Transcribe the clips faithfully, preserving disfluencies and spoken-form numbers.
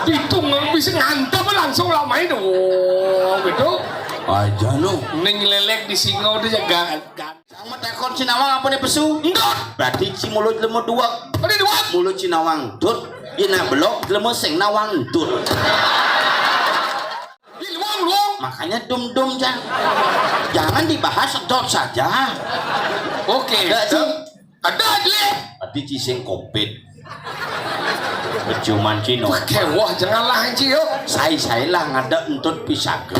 Ditu nggak bisa ngantep langsung lah main. Oh, gitu. Aja lu. Ning lelek di singa udah jaga. Sang matakon si nawang apa nih pesu? Entut. Berarti si mulut lemu dua. Ada dua. Mulut si nawang entut. Ina belok lemu sing nawang entut. Ih, luang, luang. Makanya dum-dum, Jang. Jangan dibahas sedot saja. Oke. Ada, Jang. Ada aja. Berarti cising kopit. Percuman cino. Oke, wah, janganlah, Ci, yuk. Sai-sai lah ngada entut pisaga.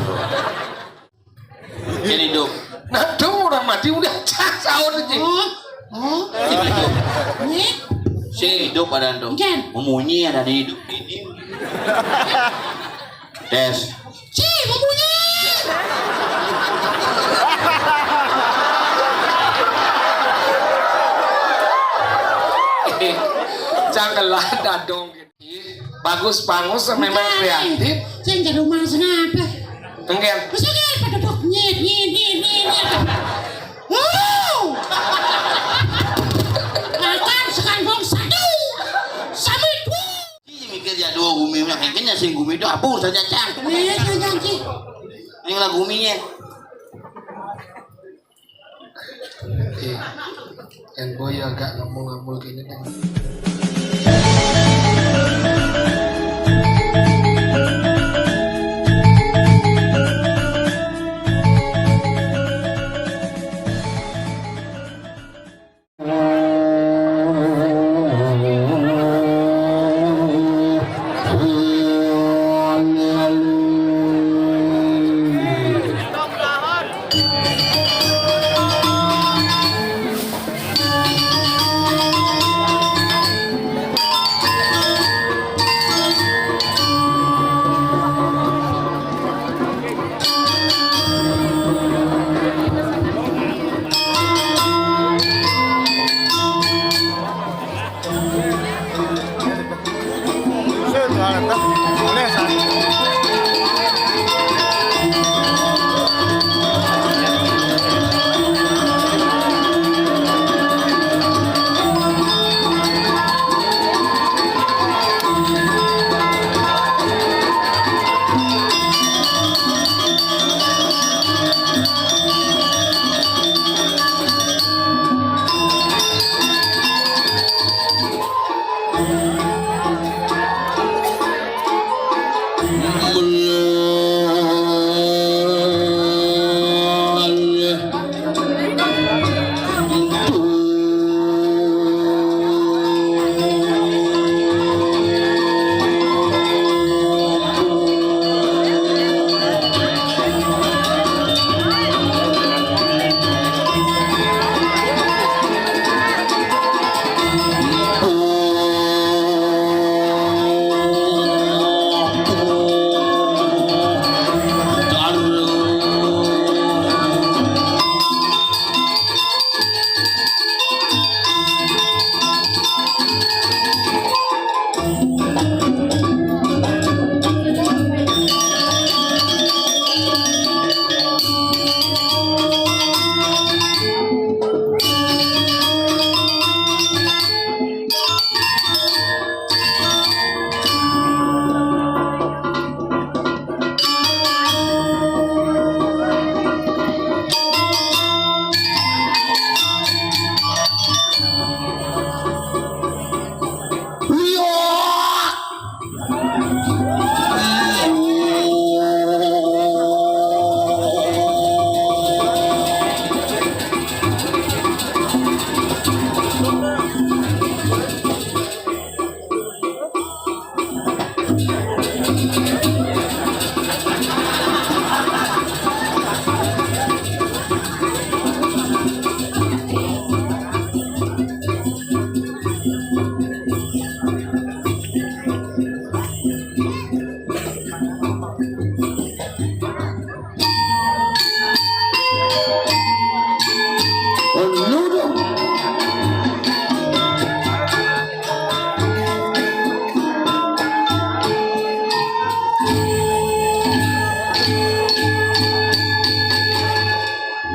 Ini hidup. Nah, tuh orang mati udah cak sahur, Ci. Oh, ini hidup. Ini? Si hidup ada tuh. Jan. Memunyi ada di hidup ini. Tes. Ci, memunyi. Janganlah dadong. Bagus, bagus, memang kreatif. Sing jadi rumah sing apa? Enggak. Masa kan pada dok nyit, nyit, nyit, nyit, nyit. Wuh. Makan sekandung satu. Samit. Wuh. Iya, mikir ya dua gumi, kayaknya sing gumi itu apa urusannya, Cang? Iya, iya, iya, iya. Ini lah guminya. Oke. Yang gue ya agak ngambul-ngambul gini deh.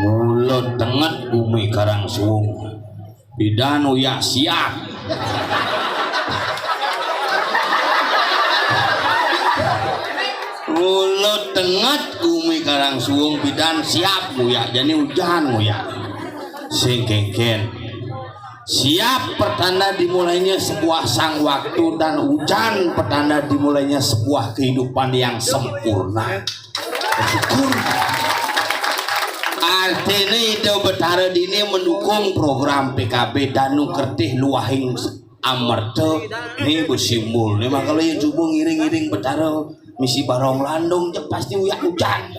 Mula tenget gumi Karang Suwung. Bidanu ya siap. Mula tenget gumi Karang Suwung pidan siap nguyak, jani ujan nguyak. Sing kéngkén. Siap pertanda dimulainya sebuah sang waktu dan ujan pertanda dimulainya sebuah kehidupan yang sempurna. Bersyukur. Artinya Ida Betara dini mendukung program P K B Danu Kertih Luahing Amerta ni bersimbol ni. Maka kalau yang cuba ngiring-ngiring Betara misi barong landung je pasti uyak ujan.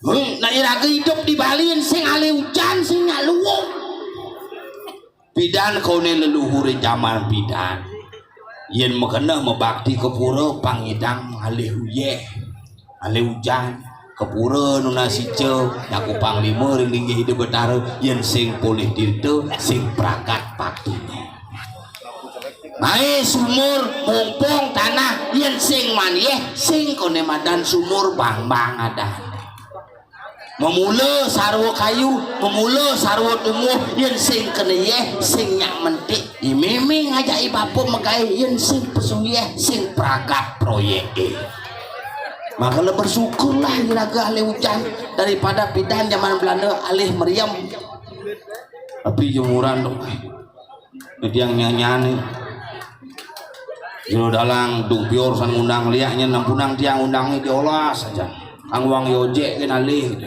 Hmm, nak iraga hidup di Bali sing alih ujan sing nyak luwung. Pidan kone leluhure jaman pidan. Yen makena mabakti ka pura pang nyidang alih uyeh, alih ujan. Ka pura nunas ica, nyaku panglima ring linggih Ida Betara, yen sing polih tirta, sing pragat baktine. Mae sumur mumpung tanah, yen sing manjeh, sing kone madan sumur bangbang adan. Memula sarwa kayu, memula sarwa tumbuh, yen sing kena yeh, sing nyak mentik. Imiming ajak i bapa megai, yen sing pesu yeh, sing pragat proyek e. Maka le bersyukurlah iraga alih ujan daripada pidan zaman Belanda alih meriam. Tapi jemuran tu. Tiang nyanyan ni. Jero dalang dubior san ngundang liak nyen nampunang tiang undang ni diolas aja. Angwang yojek ke nalih.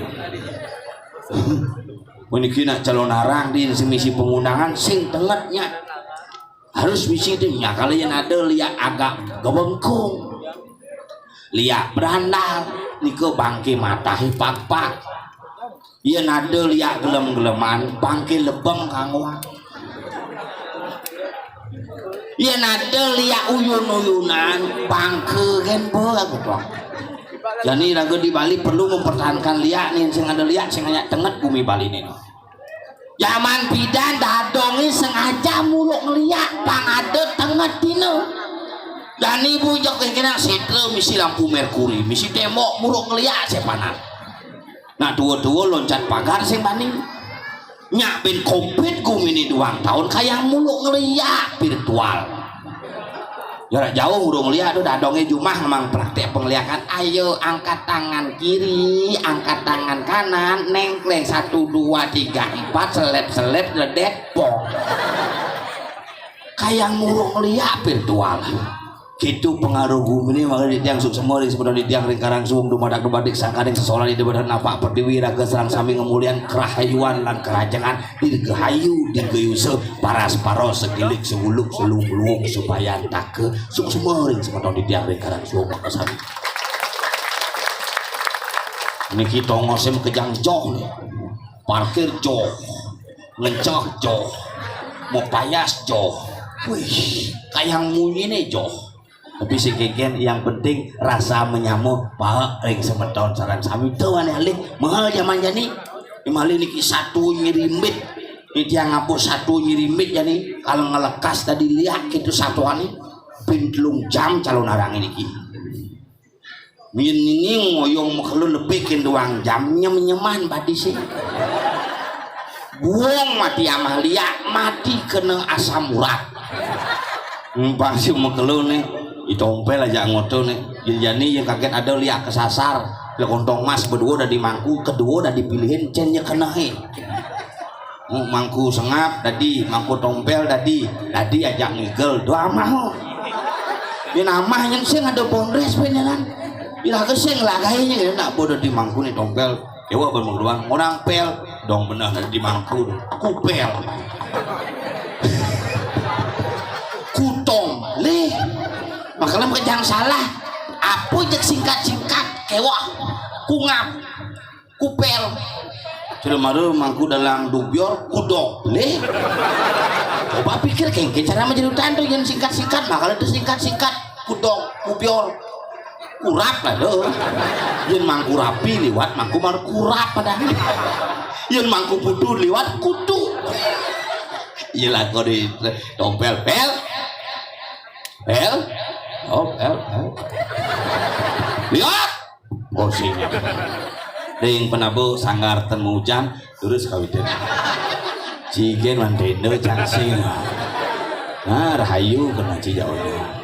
Puniki nak calon arang di sing misi pengundangan sing tengetnya. Harus misi timnya kalau yang ada liak agak gebengkung. Liak berandal nika bangke matahi pakpak. Yen ada liak gelem-geleman, bangke lebeng kangwang. Yen ada liak uyun-uyunan, bangke gen bol aku tuh. Jadi raga di Bali perlu mempertahankan liak nih, sing ada liak, sing hanya tenget bumi Bali nih. Zaman pidan dadonge sengaja muruk ngeliak, pang ada tenget dina. Dan ibu jok kena setra misi lampu merkuri, misi tembok muruk ngeliak sepanan. Nah, tua-tua loncat pagar sing bani. Nyak bin covid gumini duang tahun kayang mulu ngeliak virtual. Jarak jauh urung liak tu dadonge jumah memang praktek pengliakan. Ayo angkat tangan kiri, angkat tangan kanan, nengkleng satu dua tiga empat selep selep ledek pok. Kayang mulu ngeliak virtual. Kitu pengaruh gumine maka di tiang suksma ring semeton di tiang ring Karang Suwung dumadak dumadik sangkaning sesolan ida badan napak pertiwi raga serang sami ngemulian kerahayuan lan kerajengan dirgahayu digayusa paras paros segilik sewuluk selung luwung supayan taka suksma ring semeton di tiang ring Karang Suwung maka sami. Niki tongose makejang joh nih. Parkir joh. Ngencah joh. Mapayas joh. Wih, kayang munyine joh. Tapi sing kengken yang penting rasa menyama bae ring semeton sareng sami. Tuh aneh alih, mahal zaman jani. Imali niki satu nyirimbit. Ini tiang ngapus satu nyirimbit jani. Kalau ngelekas tadi liak itu satuan ini. Pin telung jam calon arang niki. Yen ninging ngoyong makelo lebih ke duang jam nyem-nyeman badi sih. Buang mati amah liak, mati kena asam urat. Empang si makelo nih, ditompel aja ngoto nih. Jani yang kaget ada liak kesasar. Lek kontong mas berdua udah dimangku, kedua udah dipilihin, cennya kena he. Oh, mangku sengap dadi, mangku tompel dadi, dadi ajak ngigel. Doa amah. Yen amah yen sing ada bondres penenan. Ila ke sing lagainya ya nak bodoh di mangku ni tompel. Ewa ban mangku doang. Orang pel dong benar di mangku. Kupel. Kutong. Lih. Makanya kejang salah. Apa jek singkat-singkat kewa. Kungap. Kupel. Sudah maru mangku dalang dubior kudok. Leh. Coba pikir kengke cara menjerutan tuh yang singkat-singkat. Makanya tuh singkat-singkat kudok, kubior. Kurap lah lo. Yang mangku rapi liwat mangku mar kurap pada. Yang mangku putu liwat kutu. Iya lah kau di tompel pel. Pel. Oh, pel, pel. Lihat. Oh, sinyap. Ring penabuh sanggar temu hujan, terus kawitin. Cigen mantendo cangsing. Nah, rahayu kena cijauhnya.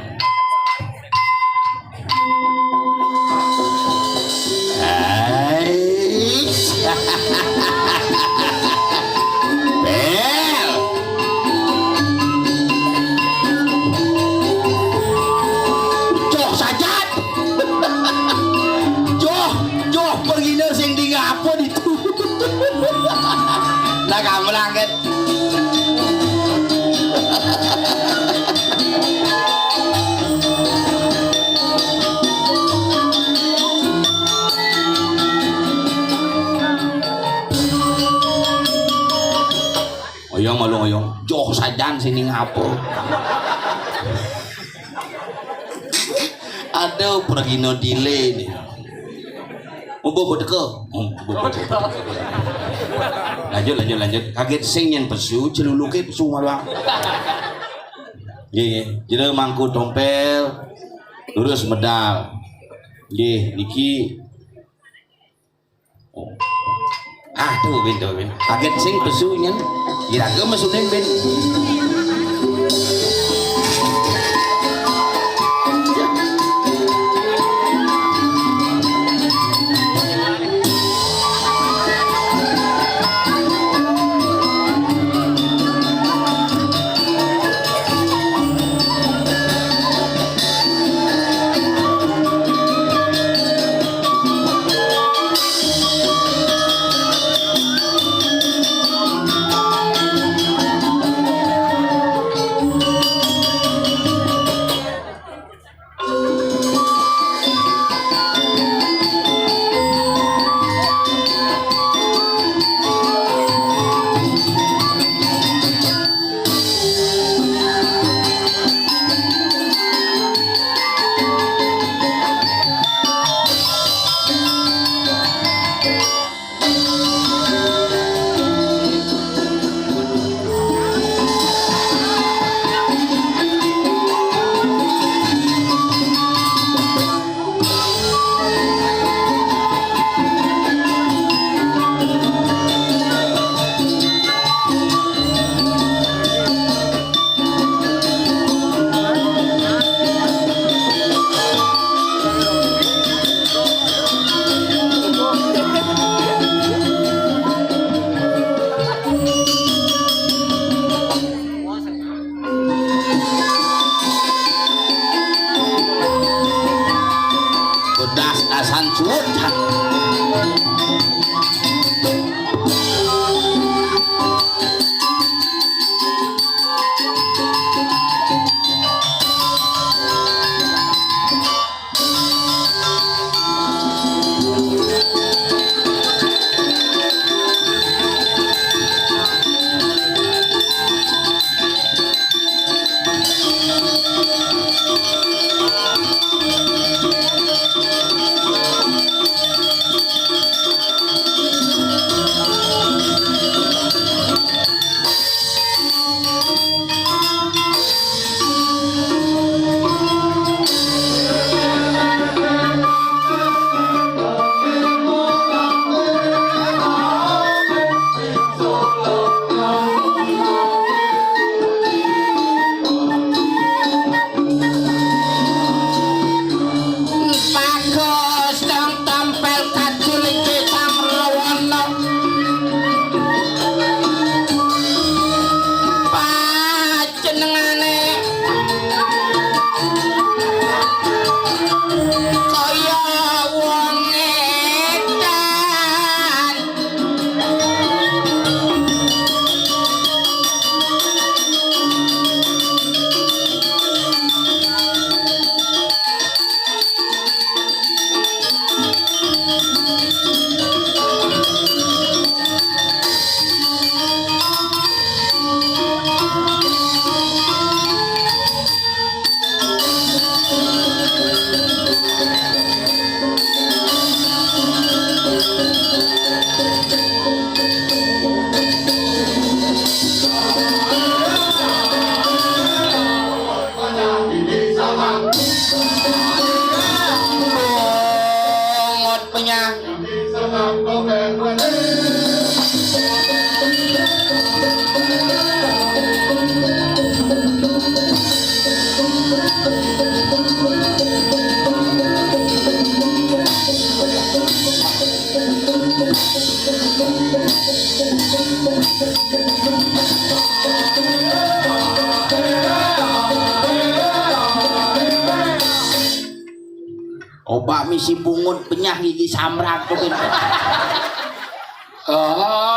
Joh sajan sini ngapa? Aduh, pergino dile nih. Mumpung teka. Hmm, mumpung teka. Lanjut, lanjut, lanjut. Kaget sing nyén pesu, celuluke pesu malah. Nggih, nggih. Jero mangku tompel, lurus medal. Nggih, niki. Oh. Ah, tuh, Bin, tuh, Bin. Kaget sing pesu nyén. Kira-kira mesunin, Bin. Pedas-dasan suud. Bagus dong tampil kacil iki sang rawana. Panjenengane kaya wong edan. Bungut penyah. Obak misi bungut penyah gigi samrat tuh, Bin. Ah,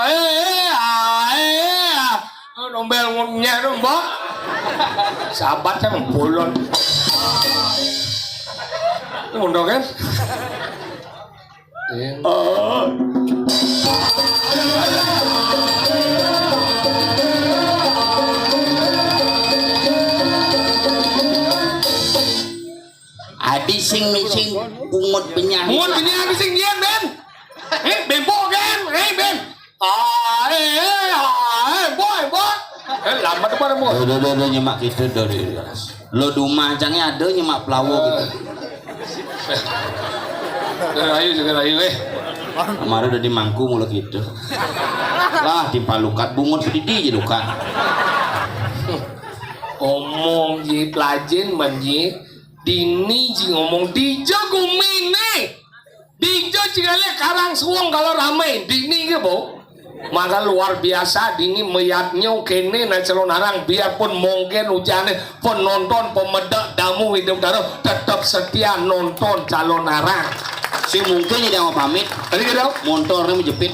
eh, ah, eh, ah. Nombel ngunyah tuh, Mbok. Sahabat saya mempulon. Ngono kan? Iya. Oh. Sing, sing, bungut benyah. Bungut benyah sing yén, Ben. Eh, bébok kan? Eh, Ben. Ah, eh, eh, ah, eh, boy, boy. Eh, lambat apa, boy? Udah, udah, udah, nyemak kita dari lo di rumah cangnya ada nyemak pelawo gitu. Udah ayo juga ayo eh. Kemarin udah di mangku mulu gitu. Lah, timpal lukat bungut pedidi aja lukat. Omong ji pelajin menji dini ji ngomong dija gumine. Dija cingale Karang Suwung kalau rame dini ke bo. Maka luar biasa dini meyatnyo kene na calon arang biarpun mungkin ujane penonton pemedek damu hidup daro tetap setia nonton calon arang. Sing mungkin tidak mau pamit. Tadi kata montornya menjepit.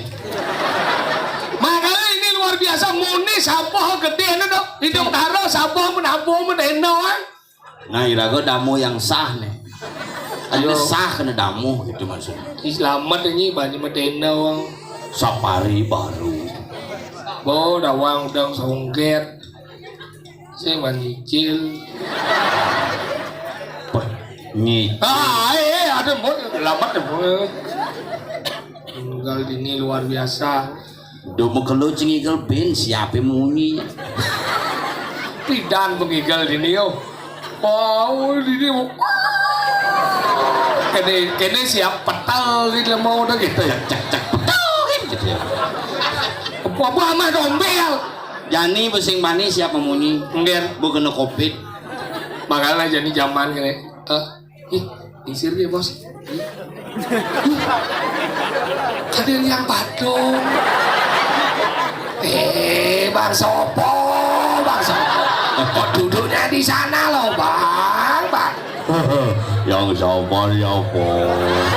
Makanya ini luar biasa muni sapa gedene to. Hidup daro sapa menampung meneno. Nah, iraga damu yang sah nih. Ada sah kena damu gitu maksudnya. Selamat ini banyak medena wong. Sapari baru. Bo dawang udang songget. Sing manicil. Nyicil. Ah, eh, eh, ada mo lambat ya mo. Tinggal dini luar biasa. Duh, mau kelo cengigel ben siapa munyi? Pidan pengigel dini yo. Wow, dini. Kene kene siap petel gitu mau udah gitu ya. Cek cek petel gitu ya. Apa-apa mah dombel. Jani besing bani siap memunyi. Enggak. Bu kena covid. Makanya jadi zaman kene. Eh, ih, isir dia bos. Ih. Ih. Ada yang badung. Eh, Bang Sopo, Bang Sopo. Kok duduknya di sana loh, Bang, Bang. Yang sabar ya, Bos.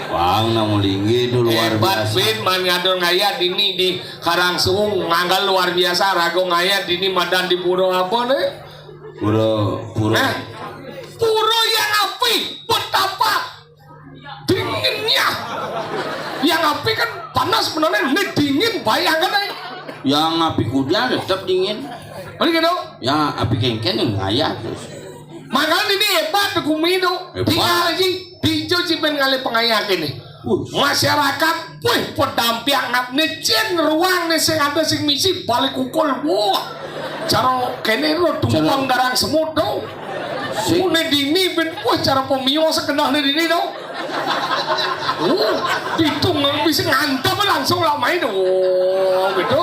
Bang, namu linggi itu luar Hebat, biasa. Bin, man ngadon ngayat ini di Karang Suwung, nganggal luar biasa, rago ngayat ini madan di pura apa nih? Pura, pura. Nah, pura yang api, betapa dinginnya. Yang api kan panas sebenarnya, ini dingin, bayangkan aja. Yang api kuda tetap dingin. Mana gitu? Ya, api kengken yang ngayah terus. Makanya ini hebat gumi itu. Hebat. Tinggal aja, dijo sih pengen ngalih pengayah ini. Wus. Masyarakat, wih, pedampiang nap nih, cen ruang nih, sing ada sing misi balik kukul, wah, cara kene lo tumpang garang semut dong. Sing. Mune dini ben, wah, cara pemio sekenal nih dini dong. Uh, pitung nggak bisa ngantep langsung lama itu, oh, gitu.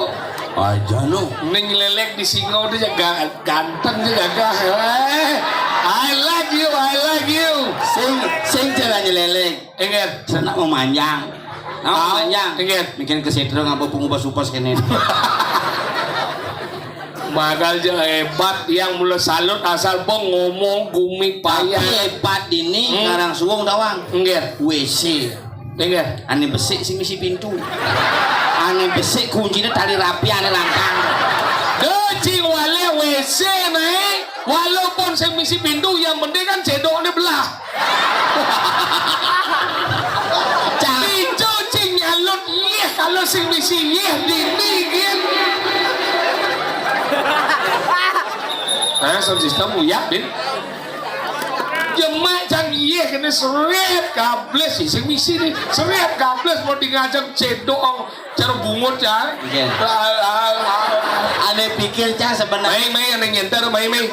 Aja lo. Ning lelek di singo dia jaga ganteng dia jaga. Eh, I like you, I like you. Sing, sing jalan lelek. Inggih. Senak memanjang. Nah, memanjang. Inggih. Mikirin ke Sidra ngapa pengubah supas kene. Magal je hebat yang mula salut asal bong ngomong gumi payah. Tapi hebat ini hmm. Karang suwung tawang. Inggih. W C. Inggih. Ane besik sing misi pintu. Ane besik kuncinya tali rapi ane lantang. Deci wale W C naik. Walaupun sing misi pintu yang penting kan cedoknya belah. Cang. Pintu cing nyalut yeh kalau sing misi yeh dinding. Nah, sound system uyak bin. Jemak cang yeh kena seret kables sih sing misi nih. Seret kables mau dingajak cedok. Cara bungut ya. Iya. Al, al, al. Ane pikir cah sebenarnya. Mai mai ane nyenter mai mai.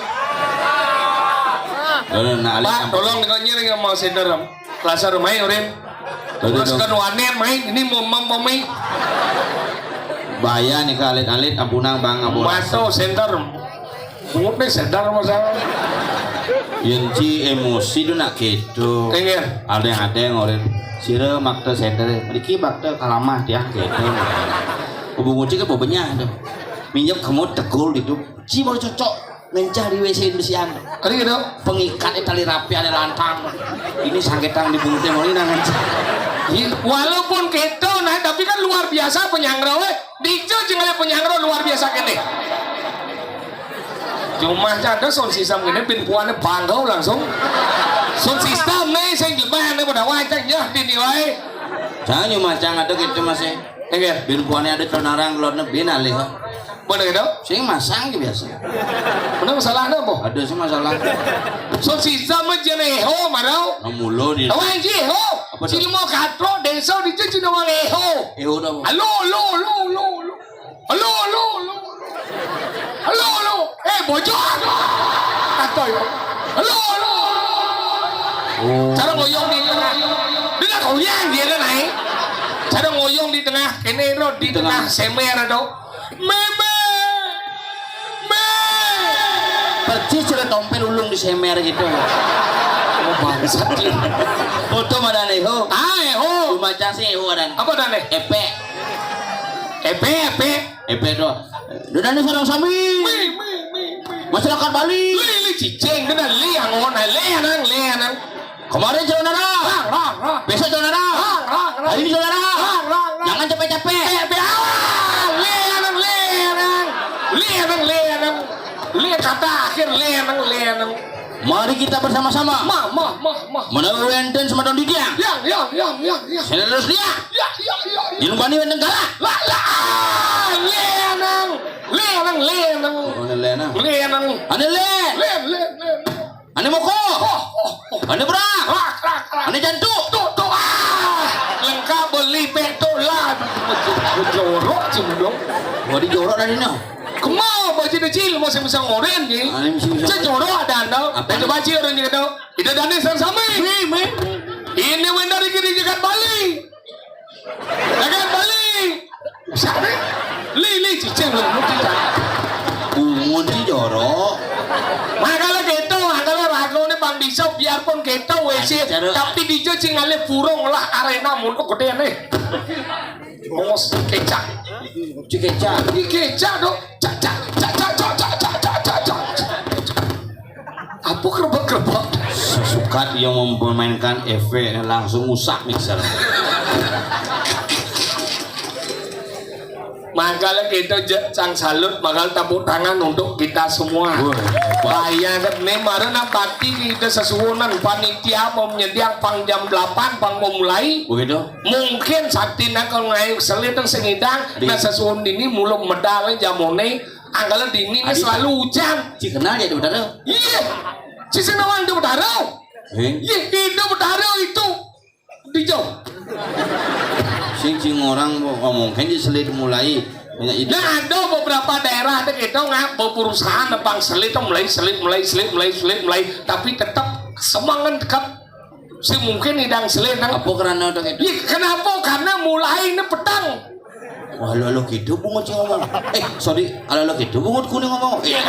Dulu nak alih Pak, tolong nih konyol yang mau sender. Lasar mai urin. Terus kan wanen mai ini mau mau mau mai. Bahaya nih alit-alit ampunang bang ampun. Maso sender. Bungut nih sender masalah. Yen ci emosi tu nak gitu. Inggih. Ada yang ada yang orin. Sira makta sender. Mriki makta kalamah tiang gitu. Bungut ci kan bebenyah tu. Minyak kemut tegul gitu. Ci baru cocok ngencah di W C bersihan. Ada gitu. Pengikat tali rapi ada lantang. Ini sangketang di bungut mau ini nang ngencah. Iya, walaupun gitu nah tapi kan luar biasa penyanggrawe. Dijo jeng ale penyangro luar biasa kene. Cuma ada sound system kene bin puane bangau langsung. Sound system nih sing jebane pada wajah ya dini wae. Jangan cuma jangan ada gitu masih. Enggak. Bin puane ada tonarang lorne bin alih. Bener gitu? Sing masang ge biasa. Bener masalah apa? Ada sih masalah. So sisa mah jeung ého marau. Kamu lo di. Tahu anjing ého. Apa tuh? Cilmo katro désa di cina wang ého. Ého dah. Halo, halo, halo, halo, halo. Halo, halo, halo. Halo, halo. Eh, bojor. Kata ya. Halo, halo. Oh. Cara ngoyong di tengah. Dia nak ngoyong dia kan naik. Cara ngoyong di tengah. Ini lo di tengah semer atau Meme. Mé. Persis sudah tompel ulung di semer gitu. Oh, bangsat. Foto mana nih, ho? Ah, eh, ho. Rumah sih, ho, dan. Apa dan, eh? Epe. Epe, epe. Epe tuh. Udah nih, sareng sami. Mé, mé, mé, mé. Masyarakat Bali. Li, li, cicing, kena li, angon, li, anang, li, anang. Kemarin saudara. Rang, rang, rang. Besok saudara. Rang, rang, rang. Hari ini saudara. Rang, rang, rang. Jangan capek-capek. Eh, be-, ah, lenang, lenang. Lenang, lenang. Le kata akhir, lenang, lenang. Mari kita bersama-sama. Ma, ma, ma, ma. Menawi wénten semeton titiang. Yang, yang, yang, yang, yang. Sing terus dia. Ya, ya, ya, ya. Yen bani wénten kalah. La, la, ah, lenang. Lenang, lenang. Oh, lenang. Lenang. Ada len. Len, len, len, len. Ane moko. Oh, oh, oh. Ane berak. Rak, rak, rak. Ane jantung. Tuh, tuh, ah. Lengkap beli beto lah. Jorok sih dong. Wah, di jorok dari no. Kemau baju kecil mau sing bisa ngoren nih. Ane mesti bisa. Cek jorok ada anda. Apa? Baca baca orang gitu. Itu dane sang sami. Ini wendari kiri jagat Bali. Jagat Bali. Siapa? Li, li, cicing, li, lu cicing. Bungun di jorok. Makanya gitu, makanya ragu nih Bang Biso, biarpun gitu, wesi, tapi di jo cing ale burung lah arena mun kok gede nih. Bos kecak. Ci kecak. Di kecak dong. Cak, cak, cak, cak, cak, cak, cak, cak, cak. Apa kerebek-kerebek? Sesukat yang memainkan efek langsung rusak mixer. Mangkala kita je-, sang salut, mangkala tepuk tangan untuk kita semua. Wah, hebat. Bayangkan, nih, mara nak bakti kita sesuunan, panitia mau menyediakan pang jam delapan, pang mau mulai. Begitu. Mungkin sakti nak kalau ngai selit dan sengidang, nah sesuun ini mulai medal jamone, angkala dini ini selalu hujan. Ci kenal ya, Dudara? Iya. Ci sing nawang Dudara. Eh? Iya, Dudara itu. Dijauh. Sing, sing orang ngomong kan di selit mulai. Banyak itu. Nah, ada beberapa daerah ada gitu nggak berusaha nepang selit tuh mulai selit mulai selit mulai selit mulai tapi tetap semangat tetap si mungkin idang selit nang. Apa karena ada gitu? Iya, kenapa? Karena mulai ini petang. Wah, lo, lo gitu bungut sih ngomong. Eh, sorry, kalau lo gitu bungut kuning ngomong. Iya.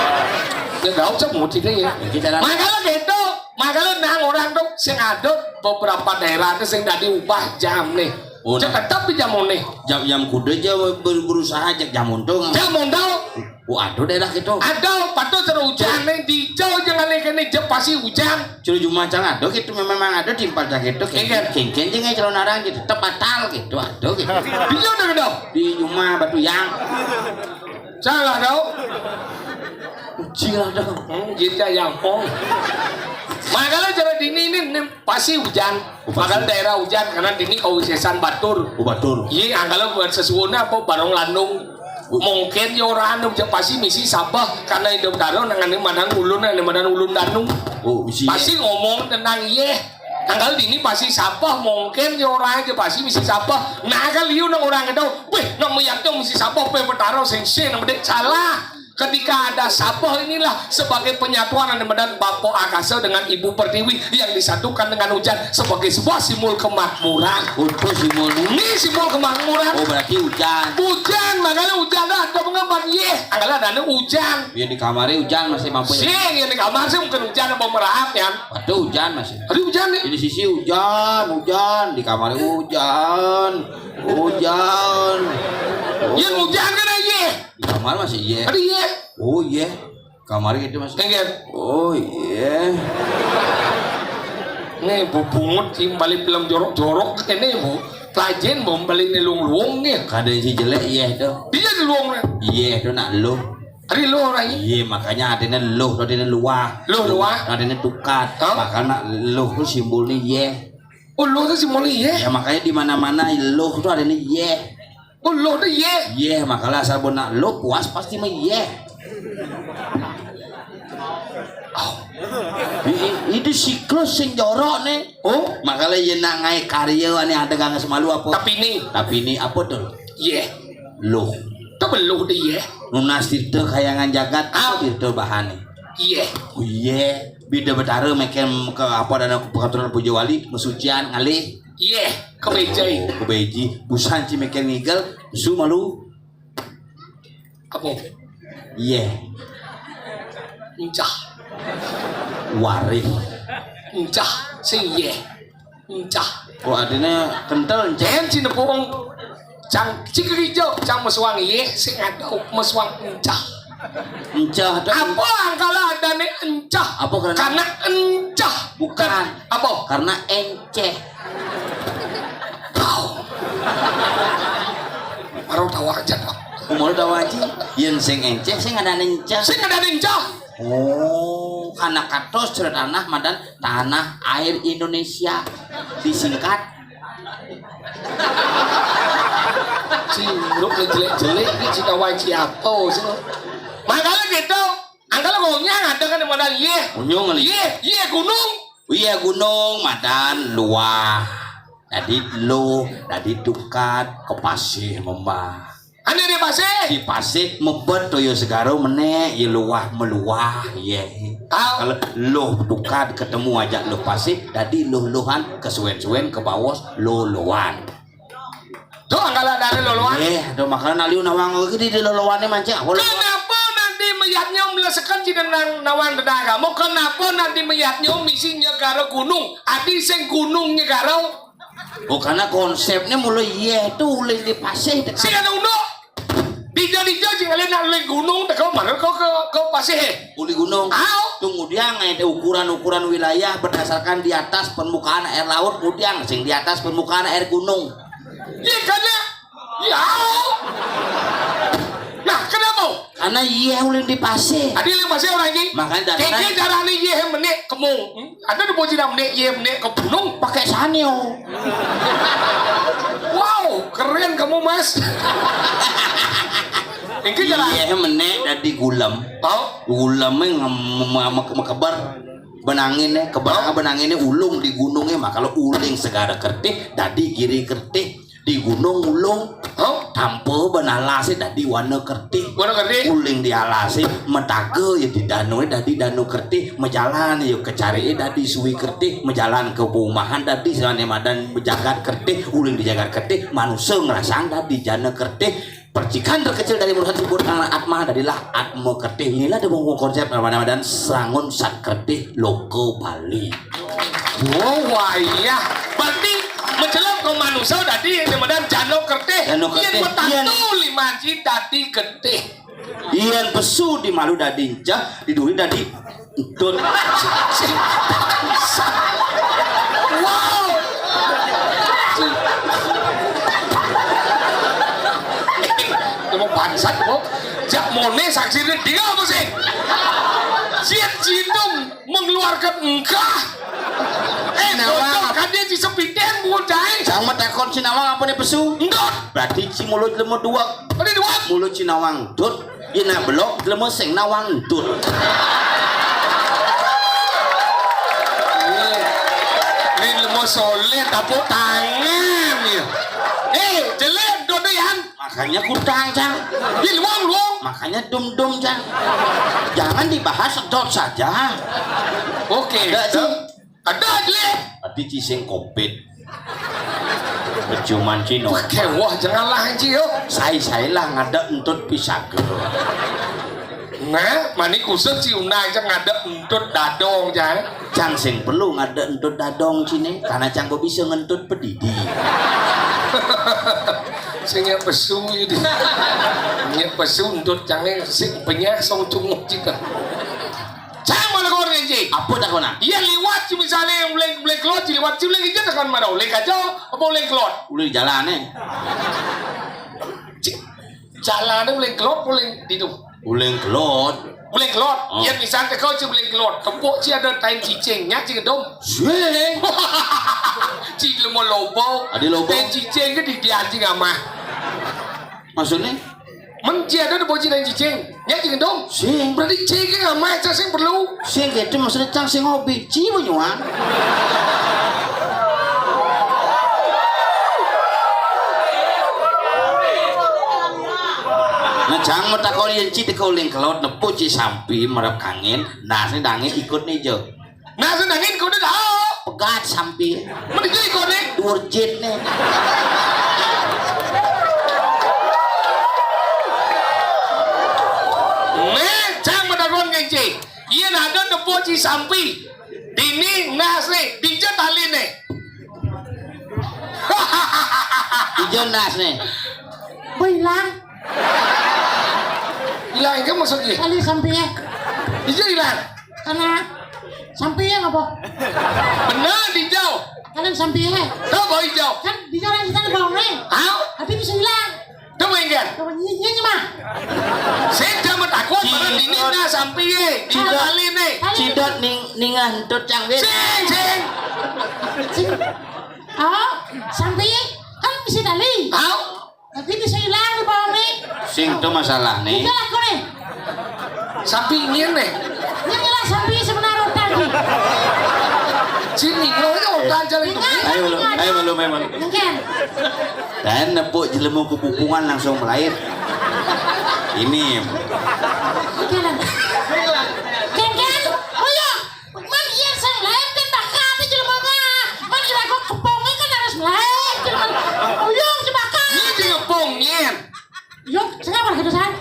Ya, gak usah bungut itu ya. Kita lah. Makanya gitu, makanya nang orang tuh sing ada beberapa daerah tuh sing tadi ubah jam nih. Oh, cek nah. Tetap di jam nih. Jam, jam kuda aja ber-, berusaha cek jam untung. Jam untung. Oh, ada daerah gitu. Ada, patut terus hujan nih, di jauh jangan nih, kene je pasti hujan. Curu Juma cang ada gitu, memang ada timpal cang gitu. Iya. Kengken je ngai calon arang gitu, tetep batal gitu, ada gitu. Di jauh dah gitu. Di Juma Batu Yang. Salah kau. Ucil ada. Hmm, gitu yang pong. Makanya cara dini ini, ini pasti hujan. Oh, pasti. Padahal daerah hujan karena dini kau wisesan batur. Oh, batur. Iya, angkala buat sesuwunna apa barong landung. Mungkin ya ora anu, pasti misi Sabah karena Indo Daro nang ane manang ulun, ane manang ulun danung. Oh, isi. Pasti ngomong tentang iye. Tanggal dini pasti Sabah, mungkin ya ora aja pasti misi Sabah. Nah, kan liu nang orang itu, weh, nang meyaknya misi Sabah, pe Betaro sing se nang bedek salah. Ketika ada Sabah inilah sebagai penyatuan ane manang Bapak Akasa dengan Ibu Pertiwi yang disatukan dengan hujan sebagai sebuah simbol kemakmuran. Untuk simbol ini simbol kemakmuran. Oh, berarti hujan. Hujan, makanya hujan dah, ada pengaman, ye. Angkala ada anu hujan. Ya, di kamarnya hujan masih mampu ya. Sing, yang di kamar sih mungkin hujan apa merahat, ya. Waduh, hujan masih. Ada hujan nih. Ini sisi hujan, hujan. Di kamarnya hujan. Hujan. Yang hujan kan aja. Di kamar masih iya. Ada iya. Oh, iya. Kamar gitu, Mas. Iya. Oh, iya. Nih, bu bungut sih balik film jorok-jorok ini, Bu. Lajen mau balik nih luung-luung nih. Kada si jelek, iya itu. Dia di luung nih. Iya, itu nak lu. Ari lu orang ini. Iya, makanya adanya lu, adanya luah. Lu luah. Adanya tukat. Hah? Makanya lu tuh simbolnya iya. Oh, lu tuh simbolnya iya. Ya, makanya di mana-mana lu tuh adanya iya. Oh, luh to yéh. Yéh, makalah asal bener luh puas pasti mah yéh. Oh. I-, i-, itu siklus sing jorok né. Oh, makalah yén nak ngaé karya ané ada ganges malu apa? Tapi né. Tapi né apa to? Yéh. Luh. To beluh to yéh. Nunas tirta kayangan jagat, ah, tirta bahané. Yéh. Oh, yéh. Bida Betara mékén ka apa dana pengaturan puja wali, mesucian ngalih. Yéh, kebéjé. Oh, kebéjé. Busan ci mékén ngigel, su malu. Apa? Yéh. Encah. Warih. Encah, sing yéh. Encah. Oh, adina kentel, encah. Yén ci nepuk cang, ci gereja, cang mesuang yéh, sing ada mesuang encah. Encah to. Apa angkala adané encah? Apa karena? Karena encah. Bukan. Apa? Karena encéh. Tau. Baru tahu aja, Pak. Umur tahu aja. Yén sing encéh, sing ada encah. Sing ada encah. Oh, karena katos cerita tanah madan tanah air Indonesia. Disingkat. Ciluk jelek-jelek, ini cita waji apa sih? Makanya gitu. Angkal ngonyang ada kan yang modal yéh. Ngonyang kali. Yéh, yéh gunung. Iya gunung madan luah. Dadi luh, dadi dukat, kepasih membah. Ané di pasih. Di pasih mebet toya segara menék, ya luah meluah, ya. Tau. Kalau luh dukat ketemu ajak luh pasih, dadi luh-luhan, kesuwen-suwen, kebawos, luh-luhan. Tuh, angkala dari loloan. Eh, aduh, makanya naliu nawang lagi di, di loloannya mancing. Apa loloan? Kenapa nanti meyatnya melesekan di nang nawang dada kamu? Kenapa nanti meyatnya misi nyegara gunung? Adi sing gunung nyegara. Oh, karena konsepnya mulai iya itu uling di pasih. Sing ada unduk. Dija-dija sing kalian nak uling gunung, teko mana kau ke, ke pasih? Uli gunung. Au. Tunggu dia ngai ukuran-ukuran wilayah berdasarkan di atas permukaan air laut, kemudian sing di atas permukaan air gunung. Iya, karena, ya. Nah, kenapa? Karena iya ulin di pasir. Tadi yang pasir orang ini. Makanya darahnya. Kayaknya darahnya iya yang menik kemung. Hmm? Ada di bocil yang menik iya menik ke gunung. Pakai sanyo. Wow, keren kamu, Mas. Ini jalan. Iya menik dari gulem. Oh? Gulemnya nge- nge- nge- keber. Benangin nih, keber benangin nih ulung di gunungnya mah kalau uling segara kertih, dadi giri kertih. Di gunung ulung, hah? Tampa ben alasé dadi warna kertih. Warna kertih? Uling di alasé, metaga ya di danué dadi danu kertih, majalan ya kecariké dadi suwi kertih, majalan ke perumahan dadi sané madan bejagat kertih, uling di jagat kertih, manusa ngrasang dadi jana kertih. Percikan terkecil dari manusa disebut anak atma, dadilah atma kertih. Inilah dia konsep nama-nama dan serangun sat kertih loka Bali. Oh, wayah. Berarti mencelok ke manusia tadi, kemudian jano kertih. Jano kertih. Yang bertatu lima ji tadi getih. Iyan pesu di malu dadi encah, di duri dadi entut. Wow. Kamu bangsat, kok. Jak mone saksi dia apa sih? Siat jitu mengeluarkan engkah. Eh, nawang. Bocor kan dia di sepiten, bocah. Cang matakon si nawang apa nih pesu? Entut. Berarti si mulut lemah dua. Ada dua. Mulut si nawang entut. Ina belok lemah sing nawang entut. Ini lemah soleh tapuk tangan ya. Eh, jelek dodo ya. Makanya kutang, Cang. Di luang, luang. Makanya dum-dum, Cang. Jangan dibahas sedot saja. Oke. Ada, Cang. Ada aja. Tadi cising kopit. Pecuman cino. Pakai wah janganlah anjing yo. Sai-sai lah ngada entut pisaga. Nah, mani kusut si undang aja ngada entut dadong, Cang. Cang sing perlu ngada entut dadong cine, karena cang kok bisa ngentut pedidi. Sing nyak pesu ini. Nyak pesu entut cange sing penyah song cunguk cita. Cang mana kau ngenji? Apa tak kau nak? Iya liwat si misalnya yang boleh boleh keluar si liwat si boleh kerja tekan mana boleh kacau apa boleh keluar? Boleh jalan eh. Jalan boleh keluar boleh di tu. Uling kelot. Uling kelot. Oh. Yang misal teko ci uling kelot. Kepuk ci ada tain cicing, nya ci gedom. Sing. Ci lemo lobo. Adi lobo. Tain cicing ke di dia anjing amah. Maksudné? Men ci ada di boci dan cicing. Nya cing dong. Sing. Berarti cing ki ngamah aja sing perlu. Sing gitu maksudnya cang sing hobi. Ci menyuang. Nah, cang mau takon yén ci teka uling kelod nepuk ci sampi marep kangin. Nah, sing dangin ikut nih jo. Nah, sing dangin kudu tahu. Pegat sampi. Mending ikut nih. Durjit nih. Nih, cang menakon ngénci. Iya, nado nepuk ci sampi. Dini nas nih, dija tali nih. Ijo nas nih. Boy hilang. Hilang itu maksudnya? Tali sampi ya. Ijo hilang. Karena sampi ya apa? Benar, dijau. Kalian sampi ya. Tahu boy hijau? Kan di jalan kita di bawah nih. Tahu? Tapi bisa hilang. Coba enggak? Coba nyanyi, nyanyi mah. Saya cuma takut pada dingin nah sampi ye. Di tali nih. Cidot ning ningah entut cang wis. Sing, sing. Sing. Oh, sampi kan bisa tali. Tahu? Tapi bisa hilang di bawah nih. Sing itu masalah nih. Bisa aku nih. Sampi ingin nih. Ini lah sampi sebenarnya udah. Sini, lo aja udah jalan itu. Ayo, malu, ayo, malu, ayo, malu. Mungkin. Dan nepuk jelemu kepupungan langsung melahir. Ini. Mungkin. Mungkin. Oh iya. Man, iya, sing lain kan bakal di jelema mah. Man, kira kok kepongnya kan harus lain jelema. Uyung, cibaka. Ini di kepongnya. Yuk, sing apa gitu, San?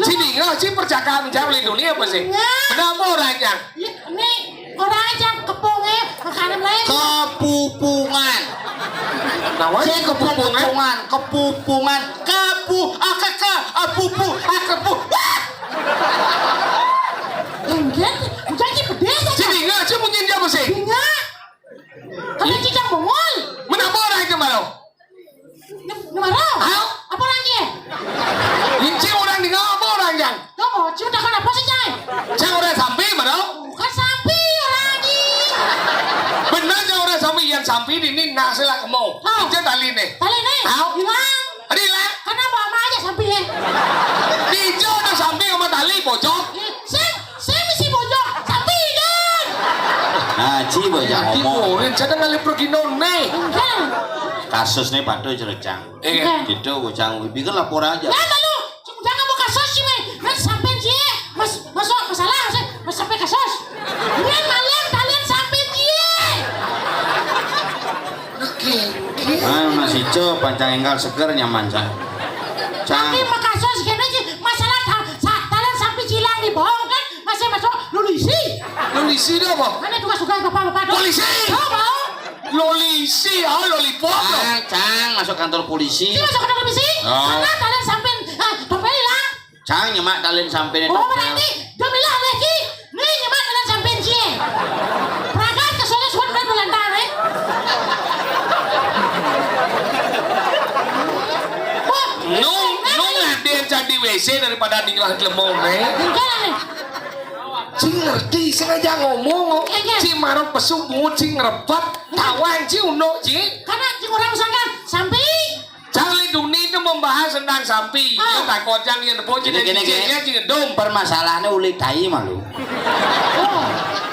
Sini, nggak sih percakapan jam di dunia apa sih? Nggak. Kenapa orang yang? Iya, nih, orang aja kepongnya makanan lain. Kepupungan. Nah, wajib kepupungan. Kepupungan, kepupungan, kepu, akeke, apupu, akepu. Wah! Enggak, enggak sih pedes aja. Sini, nggak sih mungkin dia apa sih? Enggak. Kata cicak bungul. Menapa orang itu malu? Ngemaro? Hah? Apa lagi? Ini orang di apa orang yang? Kamu cuma takon apa sih, Cai? Cai orang sampi, malu? Bukan sampi lagi. Bener cai orang sampi, yang sampi ini nasi lah kamu. Oh. Ini tali nih. Tali nih. Hah? Hilang. Ada hilang? Karena mama aja sampi ya. Dijau ada sampi sama tali, bocok. Sing, sing si bocok, sampi kan. Nah, ci bocok ngomong. Orang cara ngalih pergi none. Enggak. Kasus nih patuh cerecang. Iya. Gitu, bocah bikin laporan aja. Lah, lalu, jangan mau kasus sih, Mas. Mas, sampean sih, Mas, masuk masalah, Mas, Mas sampai kasus. Ini malam kalian sampai dia. Oke, oke. Ah, Mas Ico, pancang enggal seger nyaman, Cang. Cang. Tapi makasus kene iki masalah ta-, sa-, kalian sampai cilang di bohong kan? Masih masuk lulisi. Lulisi itu apa? Mana tugas-tugas bapak-bapak tuh? Polisi. Apa? Lolisi, oh, lollipop, loh. Cang, Cang, masuk kantor polisi. Ini masuk kantor polisi? Oh. Karena kalian sampean, eh, dompet hilang. Cang, nyemak kalian sampean. Oh, dompet. Berarti dia bilang lagi, nih nyemak kalian sampean cie. Perangkat ke soalnya suara kan berlantar, eh. Wah, nung, nung ada yang jadi W C daripada di kelas lemong, eh. Enggak lah, nih. Cing ngerti, sengaja ngomong. Iya, iya. Cing marok pesung bungut, cing ngerepet, tawang, cing uno, cing. Karena cing orang misalkan, sampi. Cang Liduni itu membahas tentang sampi. Ah. Dia takut cang yang depo, cing. Gini, gini, gini. Cing ngedum. Permasalahannya uli tai malu. Oh.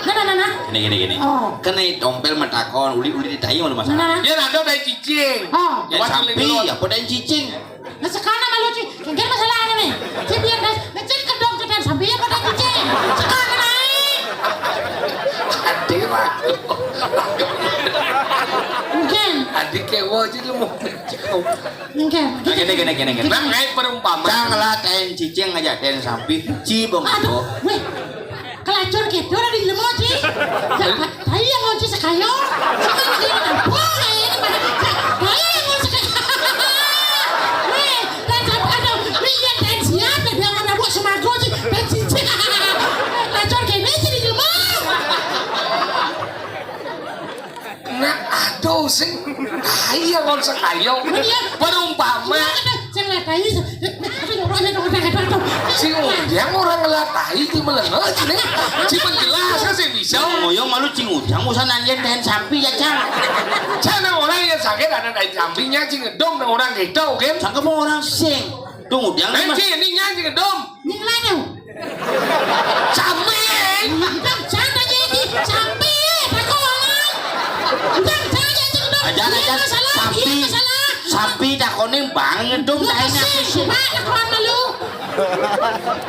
Nah, nah, nah, nah. Gini, gini, gini. Oh. Kena tompel metakon, uli, uli di tai malu masalah. Nah, nah, nah. Ya, ada dari cicing. Oh. Ya, sampi, apa dari cicing? Nah, sekarang malu, Ci. Mungkin masalah anu nih. Ci biar das, ngecek ke dong, cekan sampai ya pada cicing. Sekarang naik. Adik aku. Mungkin. Adik kewo aja lu mau ngecek. Mungkin. Nah, gini, gini, gini, gini. Bang, kayak perumpamaan. Cang lah, kain cicing aja, kain sampi. Ci, bong. Aduh, weh. Kelacur gitu, ada di limo, Ci. Ya, saya yang ngunci sekayo. Saya yang ngunci sekayo. Weh, dan sampai ada, ini yang dan siapa? Dia mau nabuk semago, Ci. Dan cincin. Kelacur gini, Ci, di limo. Nah, aduh, sing. Ayo, ngon sekayo. Iya. Perumpama. Iya, kan, sing lihat aja. Aduh, ya Allah, ya Allah, ya Allah. Si Ujang orang ngelah tai di melengos nih. Si penjelas kan sih bisa. Ngoyong malu cing Ujang, usah nanya dan sampi ya, Cang. Cang, orang yang sakit ada tai sampinya, cing ngedong nang orang gitu, kan? Cang kamu orang sing. Tunggu, jangan, Mas. Cing, ini nyanyi dong. Nying lanu. Sampi. Ndang jang tanya ini, sampi, takon. Ndang jang ya, cing dong. Aja, aja. Masalah, sampi. Ini masalah. Sampi takoné bang ngedum. Lu taéné apa sih? Coba takon malu.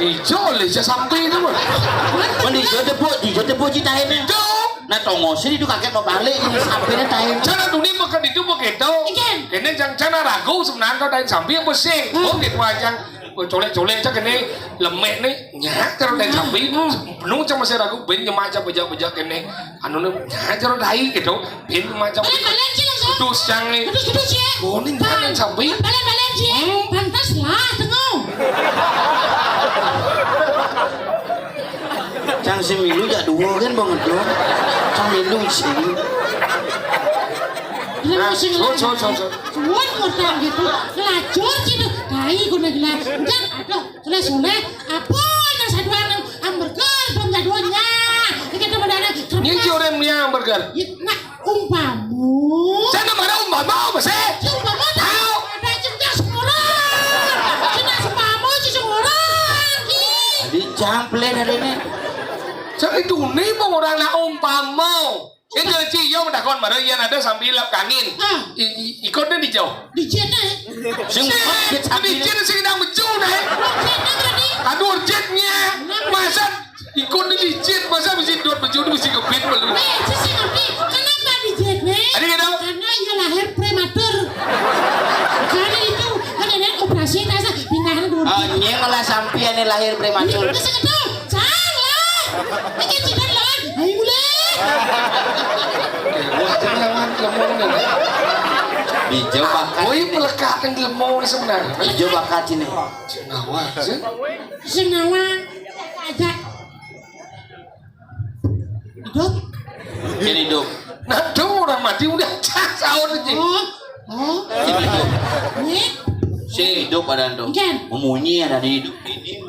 Ijo lé, ya sampi itu, Mas. Mending ijo tepuk, ijo tepuk ci taéné. Ijo. Nah, tongosin itu kakek mau balik, ini sampiné taéné. Cara dunia makan itu begitu. Ikan. Ini jangan cara ragu sebenarnya taén sampi apa sih? Hmm. Oh, gitu aja. Colek-colek cak ini lemek nih, nyak terus dari sampai penuh sama saya ragu ben nyemak cak bejak-bejak ini anu nih nyak terus dari gitu ben nyemak cak bejak. Balen-balen sih langsung. Kudus yang nih. Kudus-kudus ya. Oh, ini jangan sampai. Balen-balen sih. Hmm. Pantas lah, tengok. Cang si milu jak dua kan banget dong. Cang milu sih. Nah, so, so, so, so. Suwun ngutang gitu. Ngelacur gitu. Tai guna gila. Enggak, aduh, sudah sudah. Apa yang satu anak hamburger belum jadwalnya? Ini kita mau ada. Nyinci orang punya hamburger. Ya, nah, umpamu. Saya nama ada umpamu apa sih? Si umpamu tak. Tahu. Ada cinta semurah. Cinta sepamu si semurah. Ih. Jadi camplen hari ini. Saya itu nih mau orang nak umpamu. Itu ci yo mentakon baru yang ada sambil lap kangin. Ah. I, i, ikutnya di jauh. Di jén né. Sing si, di jén sing nang meju né. Di jén berarti. Aduh, urgentnya. Masa ikut di jén, masa mesti dot meju mesti kebit malu. Eh, sisi ngerti. Kenapa di jén né? Ada gitu? Karena ia lahir prematur. Karena itu, kan ada operasi, rasa pindahan dulu. Oh, nyé malah sampian lahir prematur. Terus itu, salah. Ini kan tidak lawan. Ayo mulai. Wah, jangan lemong nih. Ijo bakat. Woi, melekat yang lemong sebenarnya. Ijo bakat sini. Sing nawang, sih. Sing nawang. Aja. Hidup. Ini hidup. Nah, dong orang mati udah cak sahur aja. Oh. Oh. Ini hidup. Ini. Si hidup ada dong. Ikan. Memunyi ada di hidup ini.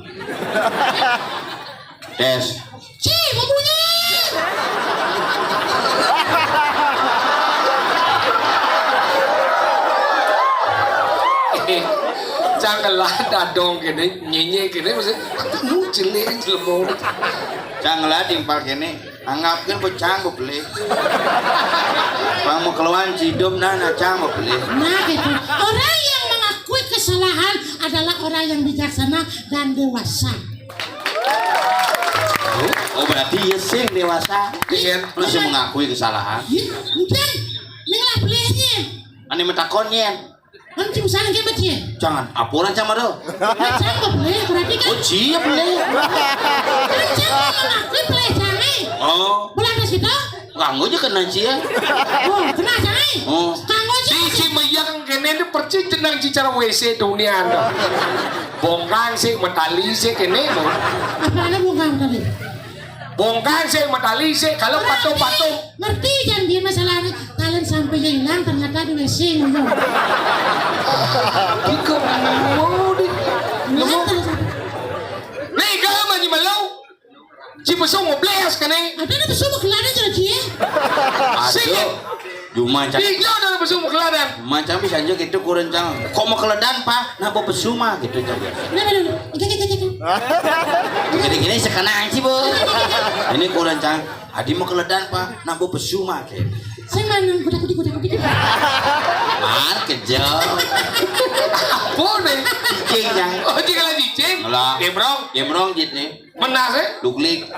Tes. Ci, memunyi. Cangkelah dadong kene, nyenye kene, maksudnya, lu jelek jelemo. Cangkelah timpal kene, anggapkeun bocang bebelé. Pang mau keluar cidum nah, nah cang bebelé. Nah, gitu. Orang yang mengakui kesalahan adalah orang yang bijaksana dan dewasa. Oh, berarti ieu sing dewasa. Iya. Masih mengakui kesalahan. Iya, udah. Ning lah belinya. Ane metakon yén. Kan cuma sana ke betul. Jangan, apuran sama do. Kan cang bebelé, berarti kan. Oh, cia bebelé. Kan cang mengakui bebelé cang. Oh. Bulan terus gitu. Kanggo aja kena cia. Oh, kena cang. Oh. Kanggo aja. Si, si meyak kene itu persis jenang cicara W C dunia anda. Bongkang sih, metali sih kene. Apa ada bongkang tadi? Bongkang sih, metali sih. Kalau patung-patung. Ngerti kan dia masalahnya? Talent sampai hilang ternyata di W C ngono. Iko mau di. Nemu. Nih, kalau mani malau. Ci pesu ngoblés kene. Ada ada pesu makelan aja cie. Sing. Aduh. Cuma cang. Iya, ada pesu makelan. Cuma cang bisa aja gitu kurang cang. Kok mau keledan, Pak? Nah, bawa pesu mah gitu cang. Nah, nah, nah. Oke, oke, oke, oke. Gini-gini sekenang sih, Bu. Ini kurang cang. Adi mau keledan, Pak. Nah, bawa pesu mah gitu. Sing mana kuda-kudi, kuda-kudi. Man, kejel. Apa nih? Cicing cang. Oh, cicing lah cicing. Lah. Gemrong. Gemrong jit nih. Menase? Duglik.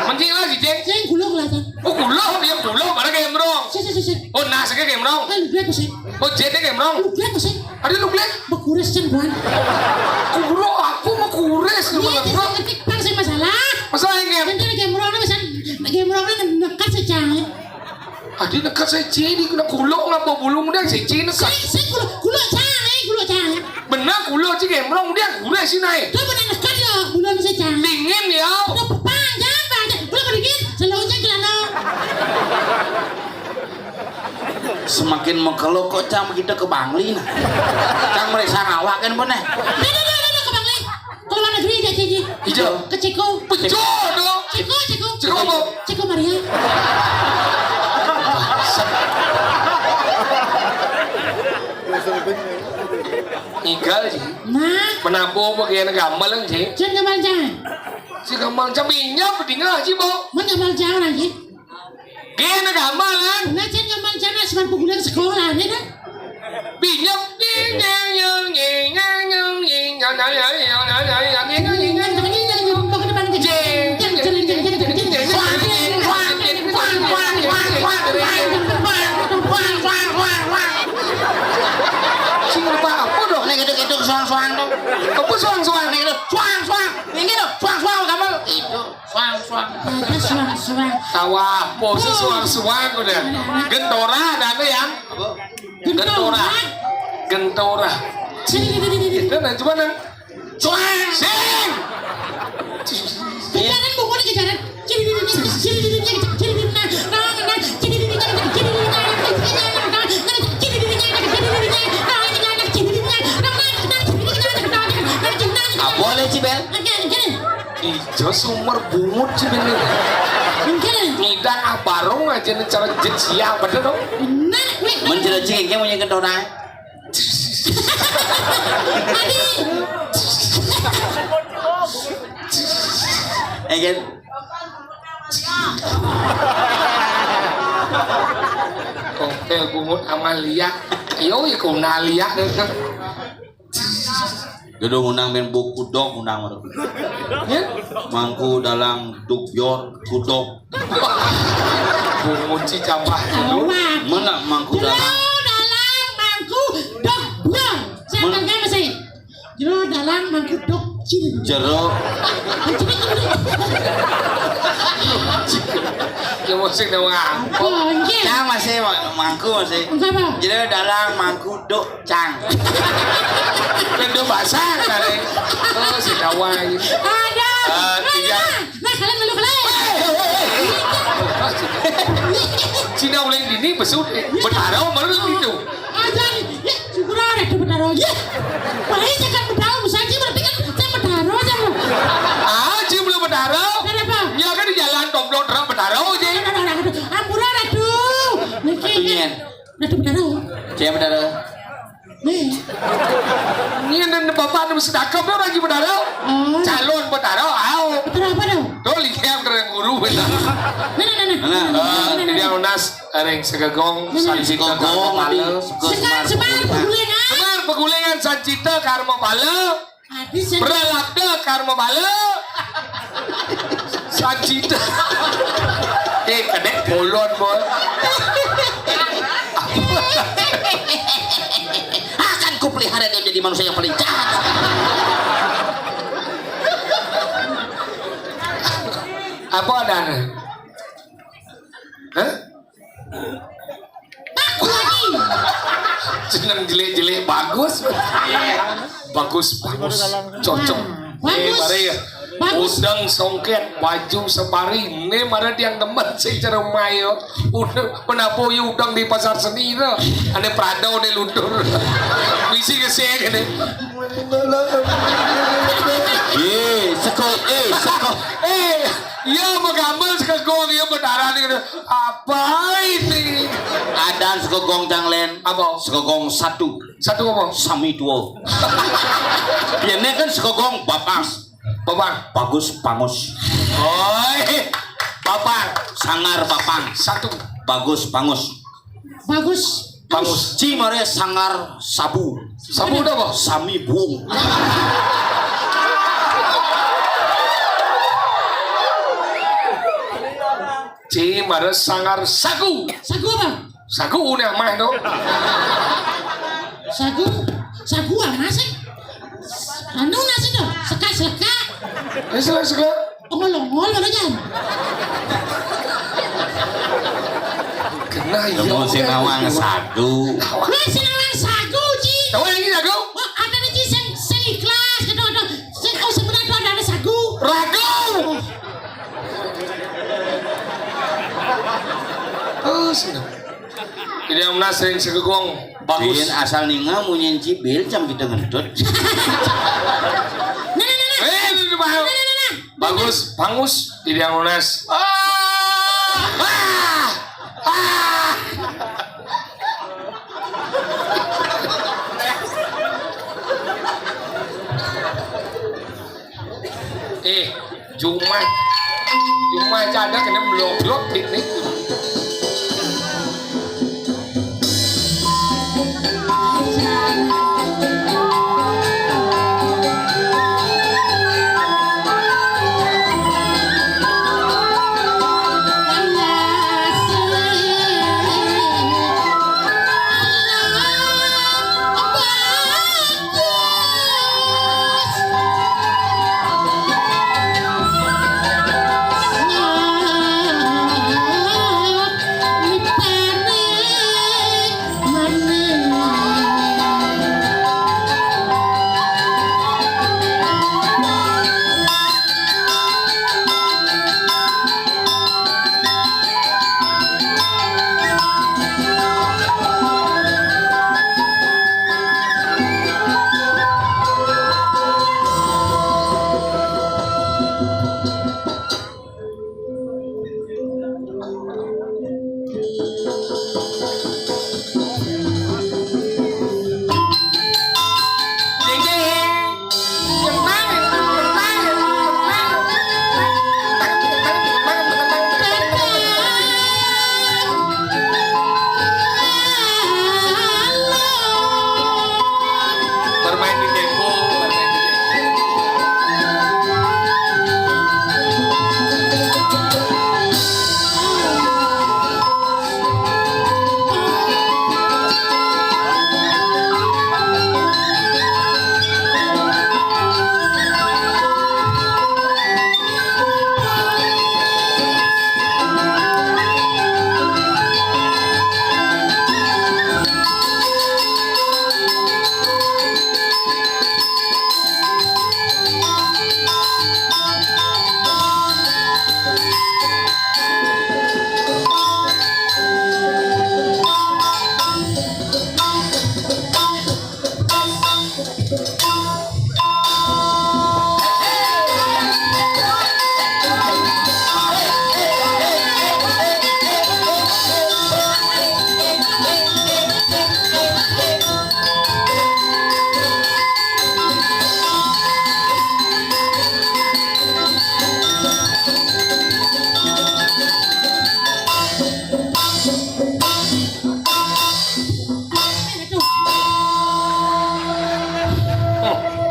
Mencing lah, cicing. Sing gulung lah, Cang. Oh, gulung, ya gulung, mana kayak embrong. Sik, sik, sik, sik. Oh, nas kayak embrong. Eh, lu gue apa sih? Oh, jete kayak embrong. Lu gue apa sih? Ada lu glek? Bekures, Cang, buan. Gulung, aku mau kures, lu Iya, malah, bro. Sing ngerti, Bang, sing masalah. Masalah ini. Nanti lagi embrong, nih, pesan. Lagi embrong, nih, nekat sih, Cang. Adi nekat saya cini kena kulo ngapa bulung dah saya cini nekat. Sing, sing kulo, kulo cang, eh, kulo cang. Benar kulo cik emrong dia gurih sih naik. Coba nak nekat ya, bulan saya cang. Dingin ya. Udah panjang, panjang. Kulo kedingin, selalu cang celana. Semakin mengkelo kok cang begitu ke Bangli nah. Cang meriksa ngawak kan bener. Dah, dah, dah, dah, dah, ke Bangli. Ke luar negeri dia, Ciki. Ijo. Ke Ceko. Bejo dong. Ceko, Ceko. Ceko apa? Ceko Maria. Gal sih. Nah, menabuh apa gaya gamelan sih? Cén gamelan cang. Si gamelan cang binyep dingah sih, Bu. Men gamelan cang orang sih. Gaya gamelan. Nah, cén gamelan cang, nah, sebab buku sekolah nih kan. Binyep. Sing apa dong? Nek gitu-gitu suang-suang tuh. Apa suang-suang? Nek gitu, suang-suang. Yang gitu, suang-suang kamu. Itu, suang-suang. Apa suang-suang? Tawa apa sih suang-suang udah? Gentora ada apa ya? Gentora. Gentora. Sini, sini, sini, sini. Itu nah, coba nah. Suang. Sing. Kejaran buku ini kejaran. Ah, boleh, Cibel. Ijo sumber bungut sih bener. Ngidang ah barung aja nih cara jit siang bener dong. Bener, weh. Menjelajah kayak punya kedona. Eh, kan? Koktel bungut Amalia. Ayo, ya, kau nalia. Gedung undang main buku dok undang. Ya? Mangku dalang duk bior kudok. Bungut si jambah dulu. Mana mangku dalang? Jero dalang mangku dok buang. Siapa kan masih? Jero dalang mangku dok cil. Jero. Ya musik dong, ah. Oh, iya. Nah, masih mangku masih. Enggak apa. Jero dalang mangku dok cang. Kedua bahasa kali. Oh, si kawan. Ada. Eh, tiga. Nah, kalian dulu kalian. Cina uling dini besut. Betara menurut itu. Ajar, ya, syukur ada tuh Betara. Ya. Paling saya kan Betara, misalnya berarti kan saya Betara aja loh. Ah, Ci belum Betara. Kenapa? Ya kan di jalan toblok truk Betara aja. Aduh, aduh, aduh, aduh. Ampura, aduh. Niki. Aduh, nyen. Nah, tuh Betara. Siapa Betara? Nih. Ini dan bapak nih sedekap orang Ci Betara. Oh. Calon Betara, au. Betara apa dong? Tuh lihat keren guru benar. Nah, nah, nah, nah. Nah, nah, nah, nah, nah. Jadi yang lunas ring segegong. Nah, nah. Sancita Karma Pala. Sekar Semar Pegulingan. Semar Pegulingan Sancita Karma Pala. Beralabda Karma Pala. Sancita. Eh, kedek bolon, boy. Akan kupelihara dia menjadi manusia yang paling jahat. Apa ada? Hah? Aku lagi. Jeneng jelek-jelek bagus. Bagus, bagus. Cocok. Nah, bagus. Eh, mari ya. Bagus. Udang songket, baju safari. Ini mana yang demen sih cara mayo. Udang, kenapa ya udang di pasar seni itu? Ada Prado nih luntur. Misi ke sini gini. Eh, seko, eh, seko. Eh, iya, mau gambar sekegong, iya, benaran gitu. Apa ini? Ada sekegong, Jang Len. Apa? Sekegong satu. Satu apa? Sami dua. Ya, ini kan sekegong bapas. Bapak. Bagus, bangus. Oi, Bapak. Sangar, Bapang. Satu. Bagus, bangus. Bagus. Bagus. Ci mare sangar sabu. Sabu udah, Bang? Sami buung. Ci mare sangar sagu. Sagu apa? Sagu udah mah tuh. Sagu, sagu apa sih? Anu nasi tuh, seka-seka. Ini seka-seka. Ongol-ongol mana, Jan? Kena iya. Mau si nawang sagu. Wah, si nawang sagu, Ci. Tahu yang ini sagu? Wah, ada nih, Ci, sing, sing ikhlas, gitu, ada. Sing, oh, sebenarnya tuh ada, ada sagu. Ragu. Oh, sudah. Jadi yang menang sering segegong. Bagus. Biar asal ninga munyin cibil, jam kita ngentut. Nah, nah, nah, nah. Eh, ini, ini, Bang. Nah, nah, nah, nah. Bagus, Pangus, jadi yang lunas. Ah! Ah! Ah! Cuma, cuma cadé kéné mlok-mlok titik. Bermain di tempo, bermain di tempo.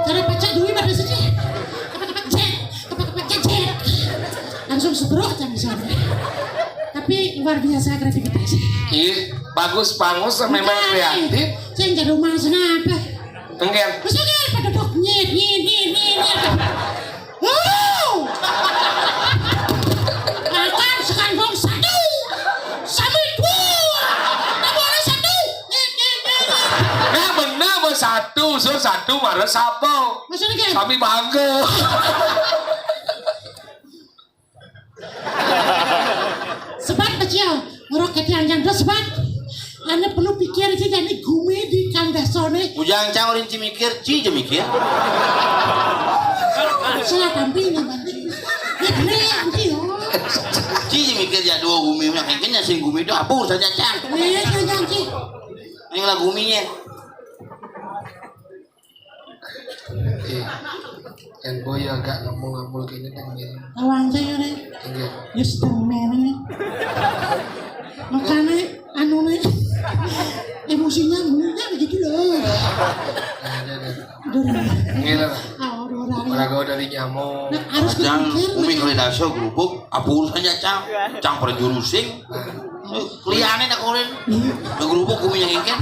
Cara pecah duit pada sini. Kepek-kepek jet, kepek-kepek jet, jet. Langsung sebrok aja misalnya. Tapi luar biasa kreativitas. Iya, bagus banget, memang kreatif. Saya jadi rumah senapa. Enggak. Maksudnya pada dok nyet nyet nyet nyet nyet. Wow. Makan sekandung satu. Sami dua. Tambah orang satu. Nyet nyet nyet nyet. Nah, benar, bersatu, sur satu, marah sapa? Maksudnya kayak Sami bangga. Sebat kecil, ngorok ketian yang dos sebat. Ane perlu pikir iki jane gumi di kandasone. Ujang cang orin ci mikir, ci je mikir. Salah tampil nih, Bang. Ya, bener, anjing, oh. Ci je mikir ya dua gumi, yang kayaknya sing gumi itu apa urusannya, Cang? Bener, Cang, Cang, Ci. Ini lah guminya. Oke. Yang boy agak ngomong-ngomong gini kan gini. Tawang saya nih. Enggak. Ya sedang merah nih. Makanya anu nih. Emosinya mulutnya begitu loh. Nah, ada, ada. Aduh. Gini lah. Ah, aduh, aduh, aduh. Olahraga dari nyamuk. Nah, harus Cang, berpikir. Umi kalau daso gerubuk, apa urusannya, Cang? Cang perjurusing. Nah. Eh, liane nak koren. Nak gerubuk gumi yang ingken.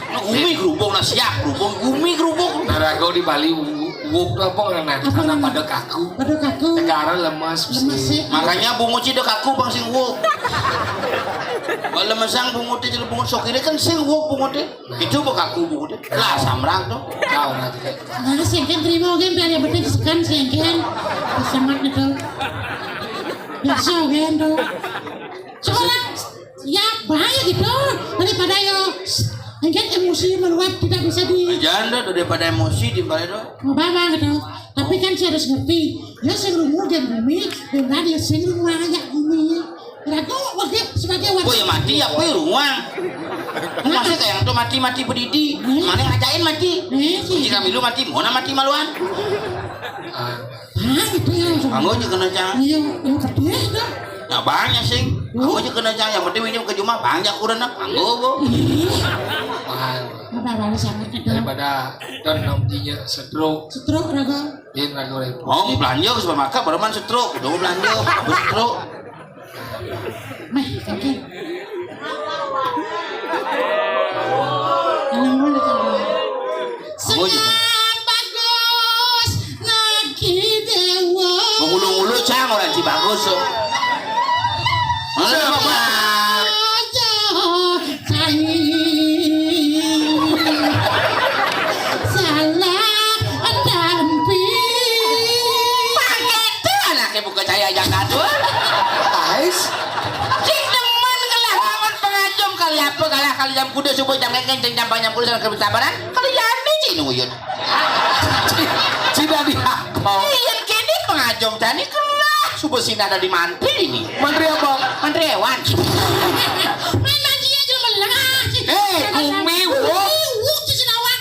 Nak gumi gerubuk, nak siap gerubuk, gumi gerubuk. Narago di Bali, u-, uwuk tu apa ngaran? Apa ngaran? Pada kaku. Pada kaku. Negara lemes, lemes sih. Makanya bungut ci do kaku bang sing uwuk. Bang lemesang bungut, jadi bungut sokire kan sing uwuk bungut. Itu bang kaku bungut. Lah samrang tu. Kau nanti. Nah, sing kan terima kan, biar ya betul sekan sing kan. Semangat gitu. Biasa kan tu. Seorang ya bahaya gitu. Daripada yo, mungkin emosi meluap tidak bisa di. Janda tu daripada emosi di balik tu. Mau bawa gitu. Tapi kan saya harus ngerti. Ya sing rungu dan bumi, dan dia sing rungu aja bumi. Ragu wajib sebagai wajib. Oh ya mati apa ya ruang? Masih kayak tu mati-mati berdidi. Hmm. Mana ngajain mati? Hmm. Kunci kami lu mati, mau mati maluan. Ah, itu ya. Anggo aja kena cang. Iya, yang pedih dah. Nah, banyak sih. Anggo aja kena cang. Yang penting ini ke jumah banyak kurang nak. Anggo, bo. Ih. Wah, apa, apa sangat itu? Daripada don nantinya stroke. Stroke, raga. Iya, raga, raga. Oh, belanja ke supermarket, baru man stroke. Udah belanja, habis stroke. Meh, kaki. Emang boleh kalau. Semua juga. Semar bagus lagi dewa. Mengulu-ngulu cang orang si bagus, so. Hah? Semar. Aja, cai. Salah. Adampi. Mangketu anake buka caya aja kadul. Ais. Cing demen kelah lawan pengajum kali apa kalah kali jam kuda subuh jam kengkeng cing jam banyak kuda sana kerja tabaran. Kali jani cing nuyut. Cina diakal. Iya kini pengajum tani kelah subuh sini ada di mantri ini. Mantri apa? Mantri hewan. Main mancing aja melengah. Eh, kumi wong.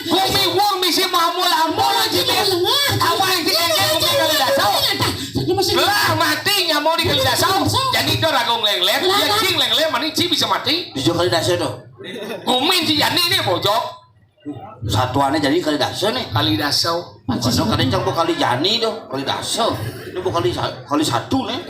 Kumi wong misi mamul amul aja deh. Apa yang kita kumi kali dasar? Lah mati nyamuk di kali dasar. Jadi itu ragung lenglet, dia cing lenglet, mana cing bisa mati? Di kali dasar tuh. Kumi si Jani ini bojok. Satuannya jadi kali dasar nih. Kali dasar. Padahal kali cang kali Jani tuh, kali dasar. Ini bukan kali sa-, kali satu nih.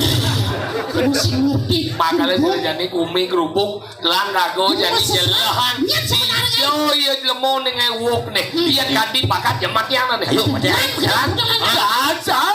Kamu sih ngerti. Makanya si Jani kumi kerupuk. Telan rago jadi jelehan. Niat sebenarnya. Yo, iya, lemo ning ewok nih. Iya, ganti pakat ya, mati yang nih. Ayo, mati yang. Kan? Udah, udah, udah. Dasar.